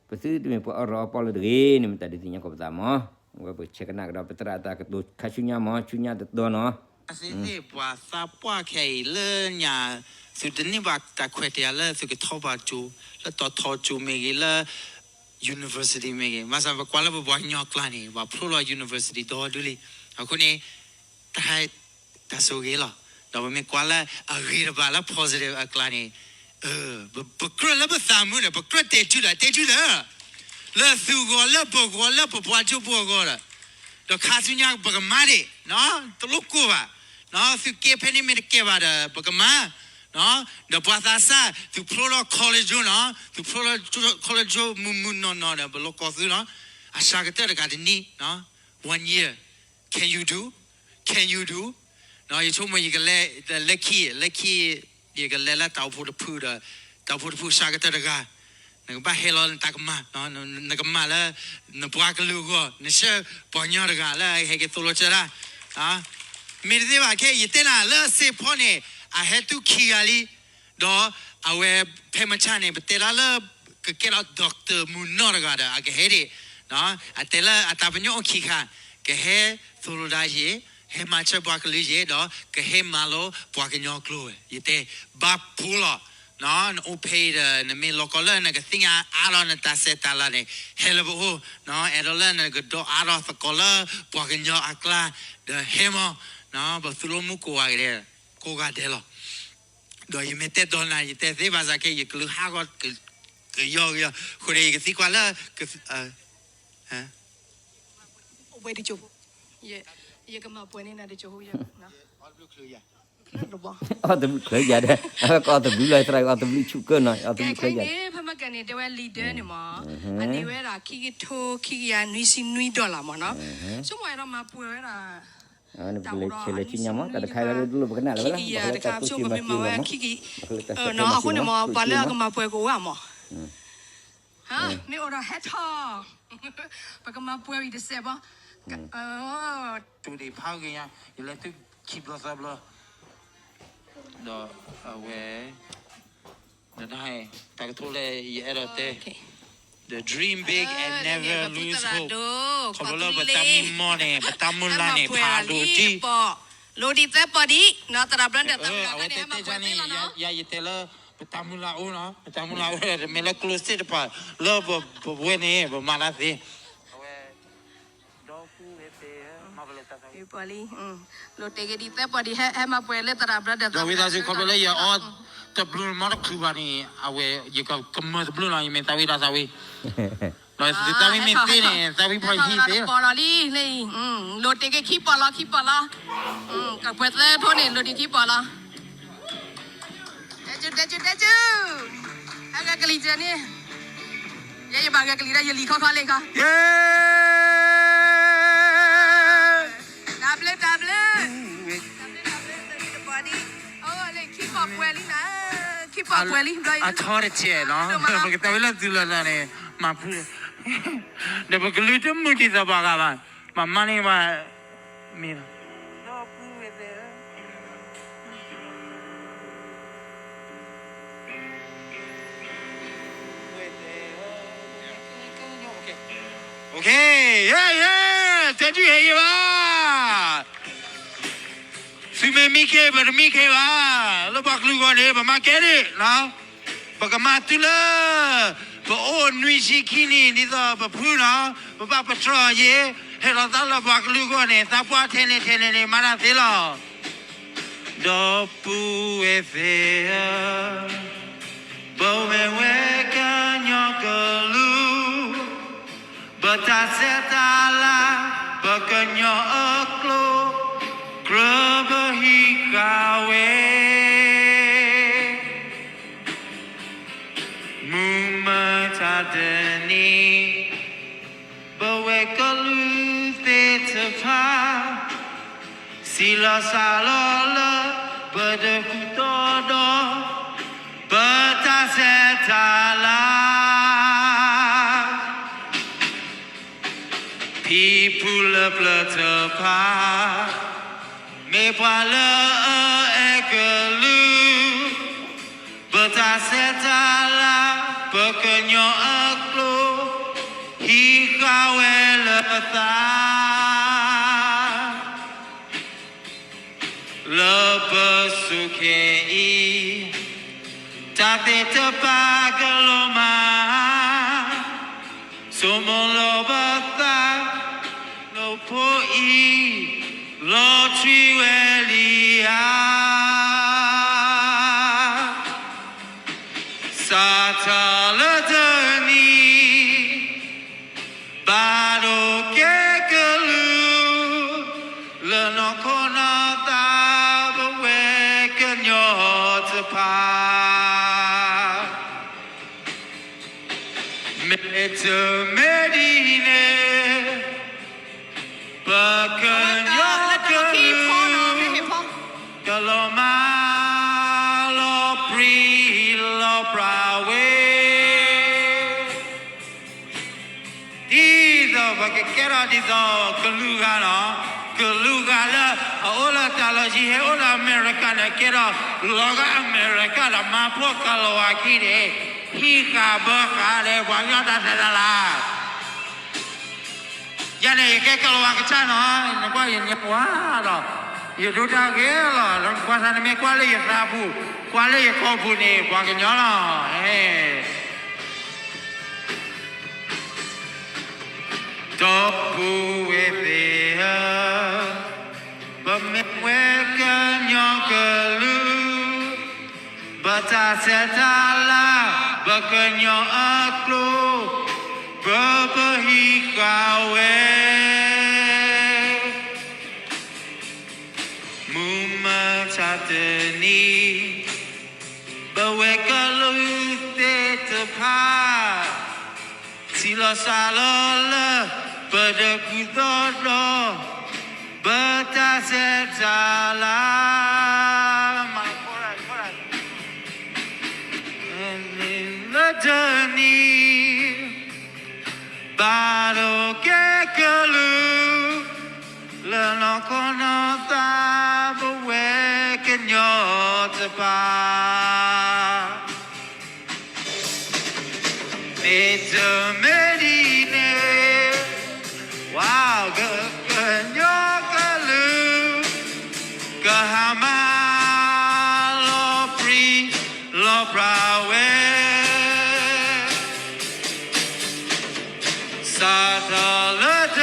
ပသုတမ့ၢ်ပှၤအီၣ်ရီၣ်အီပီလၢတဂ့ၤန့ၣ် မ့ၢ်တၢ်ဒုးသ့ၣ်ညါကီၢ်ပသးမး. အဝဲပဆဲးကနၣ်ကဒီး ပသရၣ်အတၢ်ကတိၤခါဆူညါမး ဆူညါတတီၤနီၤ. သ့ၣ်သ့ၣ်ပှၤသးပှၢ်ခဲအံၤလၢညါ သုတန့ၢ်ဘၣ်တၢ်ခွဲးတၢ်ယာ်လၢသုကထီၣ်ဘၣ်ကၠိ လၢတီၤထီကၠိမ့ၢ်ဂ့ၤ လၢ university မ့ၢ်ဂ့ၤ, ဘၣ်ဆၣ်ပကွၢ်လၢပပှၤကညီကျါန့ၣ် ပှၤဖျိလီၤ university ဒီဒူလံ. အဃိန့ၣ် တၢ် တၢ်ဆိၣ်ဂ့ၤလီၤ. ဒီးပမ့ၢ်ကွၢ်လၢအဂ့ၤတဘၣ်လၢ positive အကျါန့ၣ်, ပကြၢးလၢပသးမုာ်ဒီး ပကြၢးတဲာ်တုၤဒီး တဲာ်တုၤဒီး လၢသုဂီၢ် လၢပဂီၢ် လၢပပှၤကၠိဖိအဂီၢ်ဒီး, ဒီးခါဆူညါပကမၤဒံး, တလိၣ်ကိၢ်ဘၣ်, သုကဲဖဲန့ၣ်မ့ၢ်တကဲဘၣ်ဒီး ပကမၤ, ဒီးပှၤသးစၢ် သုဖျိထီၣ် college နီၤ, သုဖျိထီၣ် college မုၢ်မုၢ်နီၢ်နီၢ်ဒီး ပလိၣ်ကိၢ်သုနီၤ, အစှၤကတၢၢ်တဂၤတနံၣ်, one year, can you do, can you do, ယဆိကမိၣ်ယကလဲၤ, လၢခံ, လၢခံ, ယကလဲၤလၢတၢ်အိၣ်ဖှိၣ်တဖုဒီး, တၢ်အိၣ်ဖှိၣ်တဖုစှၤကတၢၢ်တဂၤ, နကဘၣ်ဟဲလီၤနတၢ်ကမၣ်, နကမၣ်လၢ နပှၤကလုာ်အဂီၢ်, နဆှၢပှၤကညီတဂၤလၢအဟဲက့ၤသိၣ်လိကၢတၢ်, မ့ၢ်တသ့ဘၣ်ခဲ ယတဲနၤလၢစ့ဖီန့ၣ် အဟဲတုၤခံဂၤလံ, ဒီးအဝဲဖဲမုၢ်ဆါန့ၣ် ပတဲလၢလၢ ကကဲထီၣ် doctor မုၢ်နီၢ်တဂၤဒီး အကဟဲဒံး, အတဲလၢအတၢ်ပညိၣ်အိၣ်ခံခါ, ကဟဲသိၣ်လိဒၣ်ယဲ, ဟဲမၤဆၢပှၤကလုာ်ယဲဒီး ကဟဲမၤလိပှၤကညီကျိာ်ဝဲ, ယတဲ, ဘၣ်ဖှိၣ်လီၤ, နအိၣ်ဖဲအံၤဒီး နမ့ၢ်လီၤကီလၢနကသ့ၣ်ညါအါထီၣ်နတၢ်ဆဲးတၢ်လၤန့ၣ် ဟဲလၢပအိၣ်, အဲၣ်ဒိးလၢနကဒိးအါထီၣ်သကိးလၢပှၤကညီအကျါ, ဒီးဟဲမး, ပသူၣ်လိမူကိးဂၤဒဲး, ကိးဂၤဒဲးလီၤ. ဒီးယမ့ၢ်တဲဒီးနၤ ယတဲသ့ဘၣ်ဆၣ်ခဲ ယကလုၢ်ဟးဂီၤကယီကယီ, အဃိန့ၣ် ယကသံကွၢ်လၢ ယကမၤပှဲၤန့ၢ်နၤတကၠိဖိ, အီၣ်တဘျုးချၢယၤဒီး, အဝဲကအီၣ်တဘျုးလီၤ သရၣ် အီၣ်တဘျုးဆူၣ်ကၢနီၤ, အီၣ်တဘျုးချၢယၤ, ဖဲမ့ၢ်ကန့ၣ် တဲဝဲ leader န့ၣ်မး, အန့ၢ်ဝဲဒၣ်ခံကထိခံကယၤနွံဆံနွံ dollar မးနီၤ, ဆိကမိၣ်အဲၣ်ဒိးမၤပှဲၤဝဲဒၣ် နပကလဲၤဆဲးလဲၤဆူညါမး တၢ်တခါလၢဒိၣ်ဒိၣ်ပကနၣ်လၢၤဘၣ်လၢ ပကလဲၤတၢ်ကိၢ်စ့မၤစ့မး, ပကလဲၤတၢ်ကိၢ်စ့မၤစ့မး, အဃိန့ၣ်မး ပှၤလၢအကမၤပှဲၤကအိၣ်ဧါမး, မ့ၢ်အိၣ်ဒီးဟဲထီၣ်, ပကမၤပှဲၤဝံၤတစဲးဘၣ်, တူၢ်ဒံးဖးဂ့ၤညါ ယလဲၤသုခံဘျီသၢဘျီ, ဒီးအဝဲ တၢ်ကထိလၢယအဲၣ်ဒိးတဲ, the dream big and never lose hope, ခီဖျိလၢပတၢ်မံမီၢ်န့ၣ် ပတၢ်မုၢ်လၢ်န့ၣ် ဖးဒိၣ်တံၢ်, လိၣ်ဒံးသၢပီၢ်ဒံး, သရၣ်ဘျၢဒီးသရၣ်ဘျၢန့ၣ် ဟဲမၤပှဲၤသ့လီၤနီၤ, ယၤယတဲလၢ ပတၢ်မုၢ်လၢ်အိၣ်နီၤ, ပတၢ်မုၢ်လၢ်အိၣ် တမ့ၢ်လၢကျိၣ်စ့တဖၣ် လၢပဝဲန့ၣ် ပမၤတၢ်သ့ ပှၤလံ, လိၣ်တဲာ်က့ၤဒံးသၢပီၢ်ဒံး ဟဲမၤပှဲၤလၢသရၣ်ဘျၢဒီးသရၣ်ဘျၢ, ဒီးဝံသးစူၤ ခီဖျိလၢယအီၣ်တဘျုးမီတချုးဘၣ်န့ၣ် အဝဲ ယကမၢတဘျုးလီၤ, ယမ့ၢ်သးဝံၣ်ဒီးသးဝံၣ်, ဒီးသးဝံၣ်မ့ၢ်သ့န့ၣ် သးဝံၣ်ဖီၣ်ဟံၣ်သ့, ပီၢ်လီၤလံ, လိၣ်တဲာ်က့ၤခံပီၢ်လီၤ ခံပီၢ်လီၤ, ကပှဲၤသၢဖိန့ၣ် လိၣ်ဒံးခံပီၢ်လီၤ. တဲကၠူ တဲကၠူ တဲကၠူ, အဂၤကလံၤစၢၤန့ၣ်, ယဲယဘၣ်ဂၤကလံၤဒၣ်ယလံၤခီခီလံခီ, တၢ်ဘျုးတၢ်ဘျုး, တၢ်ဘျုးတၢ်ဘျုး, တဘျုးတဘီၣ်ဒံး, အိၣ်လၢခံပီၢ်ပှဲၤလံနၤ, ခံပီၢ်ပှဲၤလံ, အထီတစဲးနီၤ, ပကတဲဝဲလၢသုလၢ်လၢ်န့ၣ် မၤဖုး, ဒီးပကလုာ်တမုာ်ဒံးသးပှၤဂၤဘၣ်, မၤမၤန့ၢ်ဘၣ်, မ့ၢ်လီၤ. သုမ့ၢ်မံခ့ ပတမံခ့ဘၣ်, လၢပှၤကလုာ်ဂီၢ်န့ၣ် ပမၤကဲဒံး, ပကမၤတုၤလၢ ပအိၣ်နွံဆံခံနံၣ် ဒ်သိးပဖုနီၤ, ပဘၣ်ပတြၢၤအီၤယဲ, ဟဲလီၤသးလၢပှၤကလုာ်ဂီၢ်န့ၣ် သးပှၢ်ထဲန့ၣ်ထဲန့ၣ်န့ၣ် မၤတၢ်သ့လီၤ. ဒီပုၢ်ဝဲၢ်သ့ၣ်ဧၢ, ပဝဲဝဲကညီကလုာ်, ပတၢ်ဆဲးတၢ်လၤ, ပကညီအကျိာ်, ကြၢးပဟံးဃာ်ဝဲ မုၢ်မဆါတနံၤ, ပဝဲကလုာ်သ့ၣ်တဖၣ်, စံးလီၤစၢ်လီၤလၢ ပတဃုာ်ဒီးဒီး, ပတၢ်ဆဲးတၢ်လၤ ဖံဖုလၢပျၢၤတဖၣ်, မ့ၢ်ပှၤလၢအအဲၣ်ကလုာ်, ပတၢ်ဆဲးတၢ်လၤ, ပကညီအကျိာ်, ဟံးဃာ်ဝဲလၢသး လၢပစိၤခဲအံၤ, တၢ်သ့ၣ်တဖၣ်ကလီၤမၢ်, ဆိမိၣ်လီၤပသး, လၢဖိအံၤ, လီၤထွံဝဲလံဧါ. စးထီၣ်လၢတနံၤ, မ့တမ့ၢ်ဒ်န့ၣ် ပကညီကလုာ် ကလီၤမၢ်လီၤပြံလီၤပြးဝဲ ဒ်သိးပကကဲထီၣ်ဒ်သိးကလုာ်ဂၤလီၤ. ကလုာ်ဂၤလၢအအိၣ်လၢတၢ်လီၢ်ယံၤ ဟဲအိၣ်လၢအမဲရကၤန့ၣ် ကဲထီၣ်လီၤဂာ်အမဲရကၤဒီး မၤဖှီၣ်ကလီၤဝါခံန့ၣ် ဟံးဃာ်ဘၢဃာ်လၢပှၤကညီတၢ်ဆဲးတၢ်လၤ ယၤန့ၣ် ယကဲကလီၤဝါကစၢ်နီၤ, နကွၢ်ယညါဝါဒီး ယဒိတၢ်ဂ့ၤလီၤ. ကွၢ်သးနမ့ၢ်ကွၢ်လၢယသးပူၤ, ကွၢ်လၢယကိာ်ပူၤန့ၣ် ပှၤကညီလီၤ. ဒီပုၢ်ဝဲၢ်သ့ၣ်ဧၢ, ပမ့ၢ်ဝဲကညီကလုာ်, ပတၢ်ဆဲးတၢ်လၤ, ပကညီအကျိာ်, ပပဟံးဃာ်ဝဲ မုၢ်မဆါတနံၤ, ပဝဲကလုာ်သ့ၣ်တဖၣ် ထံၣ်လီၤစၢ်လီၤလၢ ပတၢ်ကူၣ်သီဒီး ပတၢ်ဆဲးတၢ်လၤ လၢတနံၤ ဘၣ်ဒိးကဲကလုာ် လၢနီၢ်ခိနီၢ်သး ပဝဲကညီတဖၣ် မ့တမ့ၢ်ဒ်န့ၣ် ပှၤကညီကလုာ် ကဟါမၢ်လီၤပြံလီၤပြးဝဲ စးထီၣ်လၢတ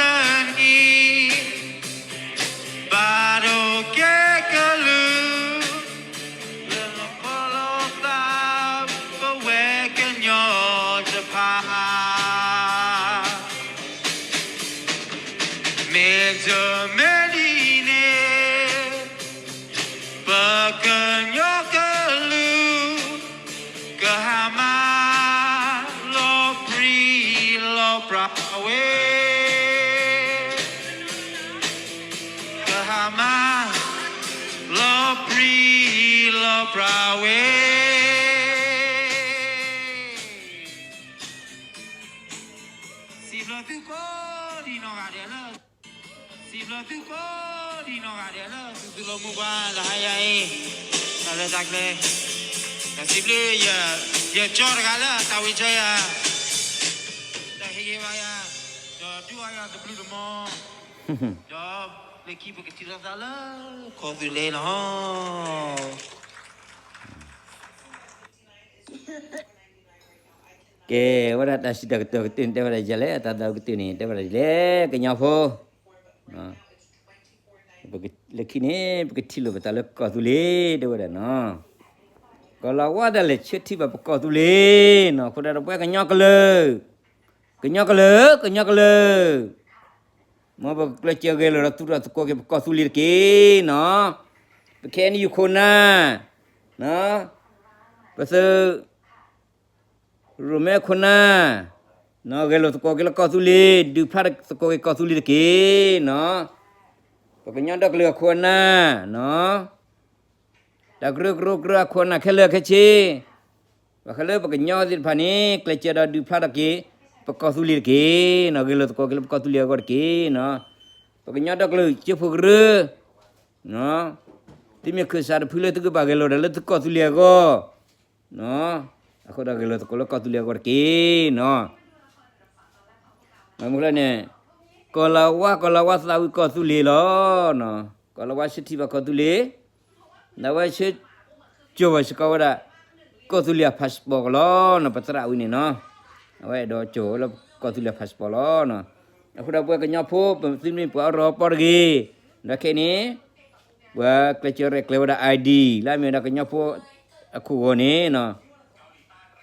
နံၤ ဘၣ်ဒိးကဲကလုာ် လၢနီၢ်ခိနီၢ်သး ပဝဲကညီတဖၣ် မ့တမ့ၢ်ဒ်န့ၣ် ပကညီကလုာ် ကဟါမၢ်လီၤပြံလီၤပြးဝဲ ကဟါမၢ်လီၤပြံလီၤပြးဝဲ စံးဘျုးသုကိးဒံးနီၢ်ဂၤဒဲးလၢ စံးဘျုးသုကိးဒံးနီၢ်ဂၤဒဲးလၢ သုသုလိာ်မူပှၤလၢဟါယၤအံၤ တၢ်လၢတၢ်ကျဲ ဒီးစံးဘျုး ယကၠီတဂၤလၢတၢ်ဝံၤကၠီယၤ တၢ်ဟ့ၣ်ဂ့ၤဘၣ်ယၤ ဒီးဒုးအီယၤတဘျုးတမီၤ ဒီးလၢခံပကထံၣ်လိာ်သးလၢ ကီၢ်သူလ့ၤလီၤ ကဲဝဲဒၣ်တၢ်စံးတၢ်ကတိၤကတၢၢ်န့ၣ် တဲဝဲဒၣ်ယၤလဲၣ် တၢ်သးကတၢၢ်န့ၣ် တဲဝဲဒၣ်ဒ်လဲၣ် ကညီဖိ လၢခံန့ၣ် ပကထံၣ်လိာ်ပသးလၢကီၢ်သူလ့ၤ တဲဝဲဒၣ်နီၤ ကီၢ်လၤဝါတၢ်လဲၤဆၢထံၣ်ဘၣ်ပကီၢ်သူလ့ၤနီၤ အဃိဒၣ်ဒီးပဝဲကညီကလုာ် ကညီကလုာ် ကညီကလုာ် မ်ပကကျဲးစၢးဂဲၤလိာ်ဒီးသူၣ်ထီၣ်သကိးက့ၤပကီၢ်သူလ့ၤတက့ၢ်နီၤ ပခဲအံၤန့ၣ်ယူၤခိၣ်နၢ် ပသုး ရိၣ်မဲခိၣ်နၢ် ဂဲၤလိာ်သကိးက့ၤလၢကီၢ်သူလ့ၤ ဒုးဖျါသကိးက့ၤကီၢ်သူလ့ၤတက့ၢ်နီၤ ပကညီဒီကလုာ်အခိၣ်အနၢ် တၢ်ကရၢကရိကရၢအခိၣ်အနၢ်ခဲလၢာ်ခဲဆ့ ဘၣ်ဃးလၢပကညီသ့ၣ်တဖၣ်န့ၣ် ကျဲးစၢးဒီးဒုးဖျါထီၣ်က့ၤ ပကီၢ်သူလ့ၤတက့ၢ်နီၤ ဂဲၤလိာ်သကိးက့ၤလၢပကီၢ်သူလ့ၤအဂီၢ်တက့ၢ်နီၤ ပကညီဒီကလုာ်ကၠိဖိကရၢ သုမ့ၢ်ခၢၣ်စးတဖုလၢသုကဘၣ်ဂဲၤလိာ်တၢ်လၢသုကီၢ်သူလ့ၤအဂီၢ် အဃိဒီးဂဲၤလိာ်သကိးလၢကီၢ်သူလ့ၤအဂီၢ်တက့ၢ်နီၤ မ့ၢ်မနုၤလဲၣ်န့ၣ် ကီၢ်လၤဝါ ကီၢ်လၤဝါသးဝံၣ်ကီၢ်သူလ့ၤလီၤ ကီၢ်လၤဝါဆၢထံၣ်ဘၣ်ကီၢ်သူလ့ၤ ဒီးအဝဲဆၢ ကၠိၤဝဲစ့ၢ်ကီးဝဲဒၣ် ကီၢ်သူလ့ၤအ passport ကီးလီၤနီၤ ပသရၣ်ဝံၤန့ၣ်နီၤ အဝဲအဲၣ်ဒိးကၠိၤဝဲလၢကီၢ်သူလ့ၤအ passport လီၤနီၤ အဃိဒီးပဝဲကညီဖိ ပသုမ့ၢ်ပှၤအီၣ်ရီအီပီတဂ့ၤ ဒီးခဲအံၤန့ၣ် ပှၤကျဲးစၢးရဲၣ်ကျဲၤဝဲဒၣ် ID လၢအမ့ၢ်ဝဲဒၣ်ကညီဖိအခိၣ်ဂီၤန့ၣ်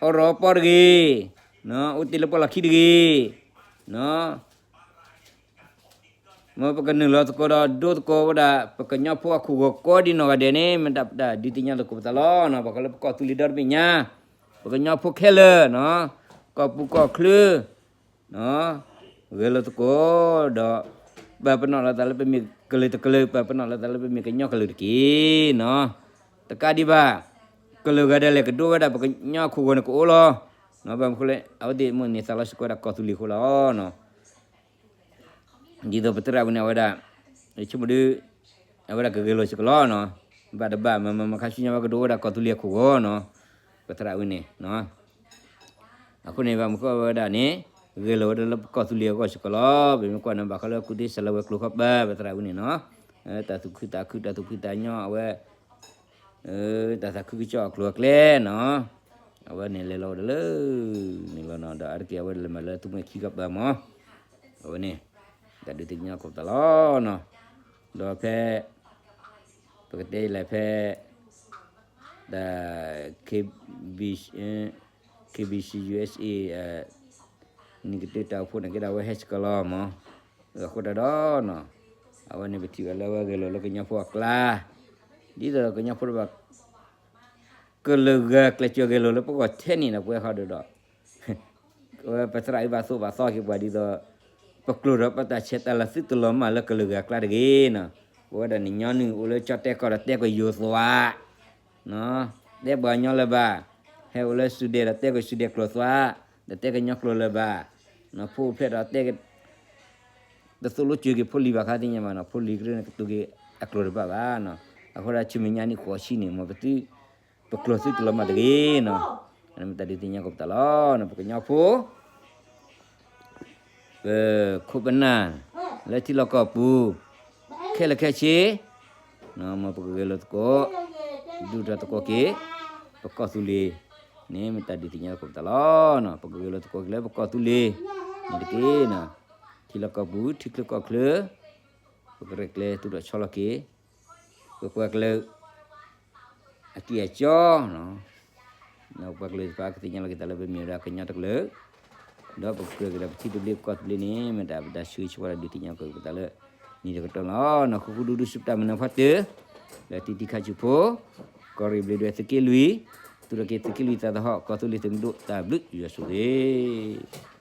အီၣ်ရီအီပီတဂ့ၤ အိၣ်တ့ၢ်လၢပှၢ်လီၢ်ခံတဂ့ၤ မ်ပကနုာ်လီၤသကိးဒီးဒိသကိးဝဲဒၣ် ပကညီဖိအခိၣ်ဂီၤကိးဒံးနီၢ်ဂၤဒဲးန့ၣ် မ့ၢ်တၢ်ဒုးသ့ၣ်ညါသကိးပသးလီၤ. ပှၤကလၢပကီၢ်သူလ့ၤဒီတဘ့ၣ်ညါ, ပကညီဖိခဲလၢာ်, ကီၢ်ပူၤကီၢ်ချၢ, ဂဲၤလိာ်သကိးဒီး ပာ်ပနီၣ်လီၤသးလၢပမ့ၢ်ကလုာ်တကလုာ်, ပာ်ပနီၣ်လီၤသးလၢပမ့ၢ်ကညီကလုာ်တက့ၢ်နီၤ. တကးဒံးဘၣ် ကလုာ်ဂၤဒဲးလဲၣ်ကဒိဝဲဒၣ်ပကညီခိၣ်ဂီၤန့ၣ်ကအိၣ်လီၤ. ဘၣ်မနုၤအဃိလဲၣ် အဝဲသ့ၣ်မိၣ်န့ၢ်သးလီၤစ့ၢ်ကီးဝဲဒၣ်ကီၢ်သူလ့ၤအဃိလီၤနီၤ. ဒ်သိးပသရၣ်ဝံၤန့ၣ် အဝဲဒၣ် ဆိကမိၣ်ဒုး အဝဲဒၣ်ကဂဲၤလိာ်စ့ၢ်ကီးလီၤနီၤ. ဘၣ်တဘၣ် မ့ၢ်မ့ၢ်မ့ၢ်ခါဆူညါဝဲကဒိဝဲဒၣ်ကီၢ်သူလ့ၤအခိၣ်ဂီၤနီၤ, ပသရၣ်ဝံၤန့ၣ်. အဃိန့ၣ် ဘၣ်မနုၤအဃိဝဲဒၣ်န့ၣ် ဂဲၤလိာ်ဝဲဒၣ်လၢပကီၢ်သူလ့ၤအဂီၢ်စ့ၢ်ကီးလီၤ. ပမ့ၢ်ကွၢ်န့ၣ် ဘၣ်ဃးလၢကူၣ်သ့စၢၤလၢဝဲၤကျိၤခီပၤ ပသရၣ်ဝံၤန့ၣ်နီၤ, တၢ်သူၣ်ခုသးခု တၢ်သူၣ်ဖှံသးညီအဝဲ တၢ်သးခုကစီၣ်အကျိၤအကျဲနီၤ, အဝဲန့ၣ်လဲၤလီၤဝဲဒၣ်လၢန့ၣ်လီၤနီၤ, ဒီးအါတက့ၢ်အဝဲလဲၤမၤလၢသူမှဲခံကပၤမး, အဝဲန့ၣ် တၢ်ဒုးသ့ၣ်ညါကိးပသးလီၤနီၤ, ဒီးဖဲ ပကတဲလဲၣ်ဖဲ တၢ် K B C U S A နံၣ်ကတၢၢ်တၢ်အိၣ်ဖှိၣ်န့ၣ်က့ဒီး အဝဲဟဲစ့ၢ်ကီးလီၤမး, အဃိတၢ်ဒီးနီၤ, အဝဲန့ၣ်ပထံၣ်ဘၣ်လၢအဝဲဂဲၤလိာ်လၢကညီဖိအကျါ, ဒ်သိးကညီဖိတဖၣ် ကလုာ်ဂၤကျဲးစၢးဂဲၤလိာ်လၢပဂီၢ်ထဲန့ၣ်ဒီး ပဝဲဃီဒီးဒီး ပသရၣ်အံၤဘၣ်သိၣ်ဘၣ်သီက့ၤပှၤဒ်သိး ပကျိာ်ဒီးပတၢ်ဆဲးတၢ်လၤသုတလီၤမၢ်လၢကလုာ်ဂၤအကျါတဂ့ၤနီၤ, ပဝဲဒၣ်န့ၣ်ညီနုၢ်အိၣ်လၢကၠီၣ်တဲၣ်ကီၢ်ဒီးတဲကွံာ်ယိၤသွါ, တဲပှၤကညီလၢၤဘၣ်, ဟဲအိၣ်လၢစူဒဲၣ်ဒီးတဲကွံာ်စူဒဲၣ်ကျိာ်သွါ, ဒီးတဲကညီကျိာ်လၢၤဘၣ်, ဖိအိၣ်ဖျဲၣ်ဒီးတဲ တသိၣ်လိစၢၤက့ၤဖိလံၤဘၣ်ခါသ့ၣ်ညါဘၣ်နီၤ, ဖိလံၤကရၢန့ၣ်ကတိၤက့ၤအကျိာ်တဘၣ်ဘၣ်နီၤ, အဃိဒီးဆူမဲာ်ညါနံၣ်ဃိးဆံန့ၣ် မ်ပသု ပကျိာ်သုတလီၤမၢ်တဂ့ၤနီၤ, မ့ၢ်တၢ်ဒုးသ့ၣ်ညါကိးပသးလီၤနီၤ, ပကညီဖိ ပခိၣ်ပနၢ် လၢထံလီၢ်ကီၢ်ပူၤ ခဲလၢာ်ခဲဆ့ မ်ပကဂဲၤလိာ်သကိး ဒုၣ်ဒါသကိးက့ၤ ပကီၢ်သူလ့ၤန့ၣ် မ့ၢ်တၢ်ဒုးသ့ၣ်ညါကိးပသးလီၤနီၤ, ပကဂဲၤလိာ်သကိးက့ၤလၢပကီၢ်သူလ့ၤ န့ၣ်တက့ၢ်နီၤ, ထံလီၢ်ကီၢ်ပူၤ ထံချၢကီၢ်ချၢ ပကရဲၣ်ကျဲၤသူၣ်ထီၣ်ဆီလီၤက့ၤ ပပှၤကလုာ် အကံၢ်အစီနီၤ, ပပှၤကလုာ်တဖၣ်ကသ့ၣ်ညါလီၤက့ၤသးလၢပမ့ၢ်ဝဲဒၣ်ကညီတကလုာ်, ဒီးပကကြၢးက့ၤဒီးပထံသဘျ့ပကီၢ်သဘျ့န့ၣ် မ့ၢ်တၢ်ပတၢ်ဆှၢဆှၢဝဲဒၣ်ဒုးသ့ၣ်ညါက့ၤပသးလၢ နံၤတကတီၢ်လီၤ. နီၤ ဃုဃုဒူဒူစူးတၢ်မုာ်နီၤဖီတၢၢ် လၢတံၤတံၤခါဆူဖိ ကီၢ်ရ့ၣ်ဘျ့းဒွဲၣ်သုးက့လွံၢ် သူၣ်ထီၣ်က့ၤသုးက့လွံၢ်သးသဟီၣ် ကီၢ်သူလ့ၤသုးမုၢ်ဒိၣ်တၢ်ဘျုးယွၤဆိၣ်ဂ့ၤ